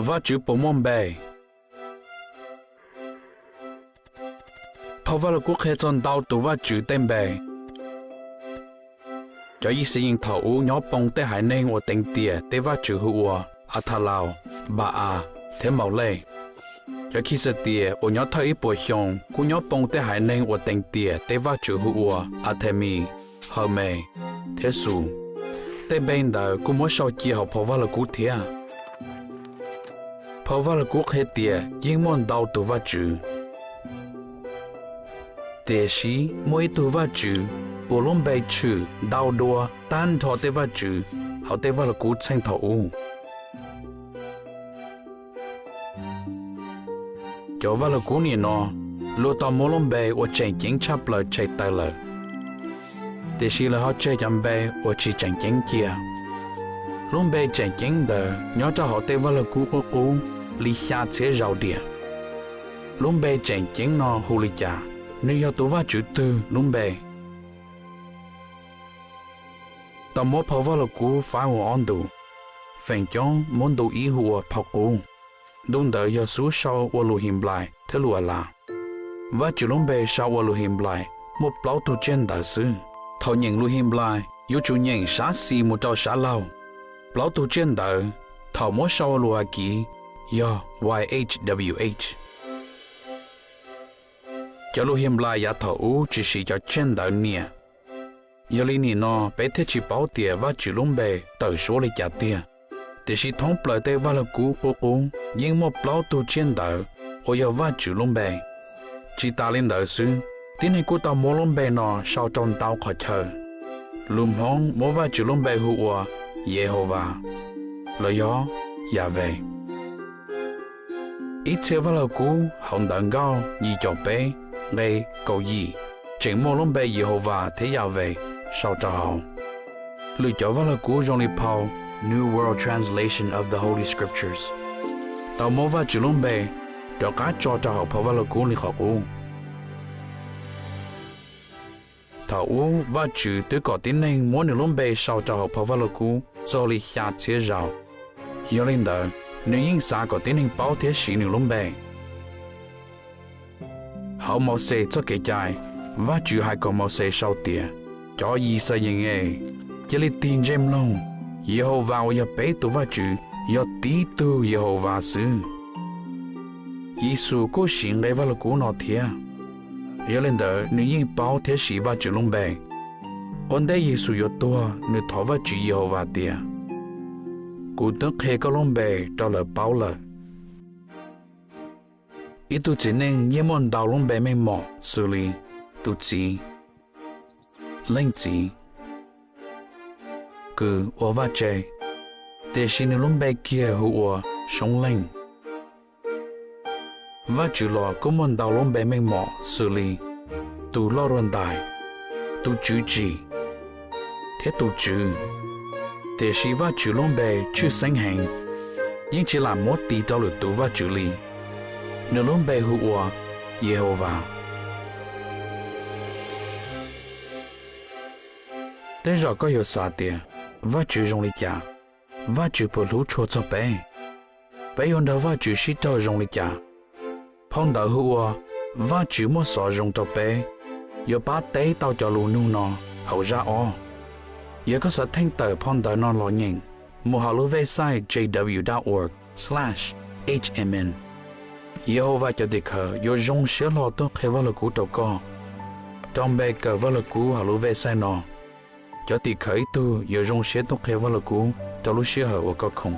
Vajtswv puas muaj npe? Phau Vaj Lug Kub qhia txog ntau tus Vajtswv tej npe. Cov Yixayees thaum ub nyob poo tej haiv neeg uas teev tiam tej vaj tswv hu ua Athalaus, Npa-as, thiab Maulej. Cov Khixatias uas nyob thawj ib puas xyoo kuj nyob poo tej haiv neeg uas teev tiam tej vaj tswv hu ua Athemis, Hawmes, thiab Xus. Tej npe ntawd kuj muab sau cia hauv phau Vaj Lug Kub thiab. Phau Vaj Lug Kub qhia tias yeej muaj ntau tus Vajtswv, tiam sis muaj ib tug Vajtswv uas lub npe tshwm ntau dua tag nrho tej vaj tswv hauv tej Vaj Lug Kub txheej thaum ub. Cov Vaj Lug Kub nim no luag tau muab lub npe uas tseem ceeb tshaj plaws tshem tawm lawm, tiam sis lawv ho tseg cov npe uas tsis tseem ceeb cia. Lub npe tseem ceeb ntawd nyob rau hauv tej Vaj Lug Kub qub qub li xya txhiab zaus diam. Lub npe tseem ceeb no hu li cas? Nws yog tus Vajtswv twg lub npe? Tau muab phau Vaj Lug Kub faib ua ob ntu, feem coob muab ntu ib hu ua phau qub. Ntu ntawd yog xub sau ua lus Henplais thiab lus Alas. Vajtswv lub npe sau ua lus Henplais muaj plaub tug tsiaj ntawv xwb. Thaum nyeem lus Henplais yuav tsum nyeem sab xis mus rau sab laug. Plaub tug tsiaj ntawv thaum muab sau ua lus Akiv yog Y H W H. Cov lus Henplais yav thaum ub tsis siv cov tsiaj ntawv niam, yog li nim no peb thiaj tsis paub tias Vajtswv lub npe tawm suab li cas tiag. Tiam sis thoob plaws tej Vaj Lug Kub qub qub yeej muaj plaub tug tsiaj ntawv uas yog Vajtswv lub npe. Tsis tas li ntawd xwb, tib neeg kuj tau muab lub npe no sau rau ntau qhov chaw. Lus Hmoob muab Vajtswv lub npe hu ua Yehauvas los yog Yahweh. Ib txhia Vaj Lug Kub hauv Ntawv Nkauj yim caum peb nqe kaum yim tseem muaj lub npe Yehauvas thiab Yahweh sau rau hauv. Lwm cov Vaj Lug Kub zoo li phau New World Translation of the Holy Scriptures tau muab Vajtswv lub npe rov qab tso rau hauv phau Vaj Lug Kub li qhov qub. Thaum ub Vajtswv twb kom tib neeg muab Nws lub npe sau rau hauv phau Vaj Lug Kub txog li xya txhiab zaus, yog li ntawd Nws yeej xav kom tib neeg paub thiab siv Nws lub npe. Hauv Mauxes txoj Kev Cai, Vajtswv hais kom Mauxes sau tias, Cov Yixayees, cia li tig ntsej mloog, Yehauvas uas yog peb tus Vajtswv yog tib tug Yehauvas xwb. Yexus kuj siv nqe Vaj Lug Kub no thiab, yog li ntawd nws yeej paub thiab siv Vajtswv lub npe. Ua ntej Yexus yuav tuag nws thov Vajtswv Yehauvas tias, Kuv twb qhia koj lub npe rau lawv paub lawm. Ib tug txiv neej yeej muaj ntau lub npe meej mom xws li tus txiv, leej txiv, kws ua vaj tse, tiam sis nws lub npe kiag hu ua Soob Leej. Vajtswv los kuj muaj ntau lub npe meej mom xws li tus Loj Ruaj Ntais, tus Tswv Tsim, thiab tus Tswv. Tiam sis Vajtswv lub npe tshwj xeeb heev, yeej tsis lam muab tis rau lwm tus vaj tswv li. Nws lub npe hu ua Yehauvas. Tej zaum koj yuav xav tias, Vajtswv zoo li cas? Vajtswv puas hlub tshua txog peb? Peb yuav nrog Vajtswv sib raug zoo li cas? Phau ntawv hu ua Vajtswv muaj xov zoo rau peb yuav pab teb tau cov lus nug no hauv zaj ob. Yog koj xav theej tawm phau ntawv no los nyeem, mus hauv lub website J W dot org/hmn. Yehauvas cov tim khawv yuav zoo siab hlo tuaj qhia Vaj Lug Kub rau koj. Rau npe kawm Vaj Lug Kub hauv lub website no, cov tim khawv ib tug yuav zoo siab tuaj qhia Vaj Lug Kub rau lub sij hawm uas koj khoom.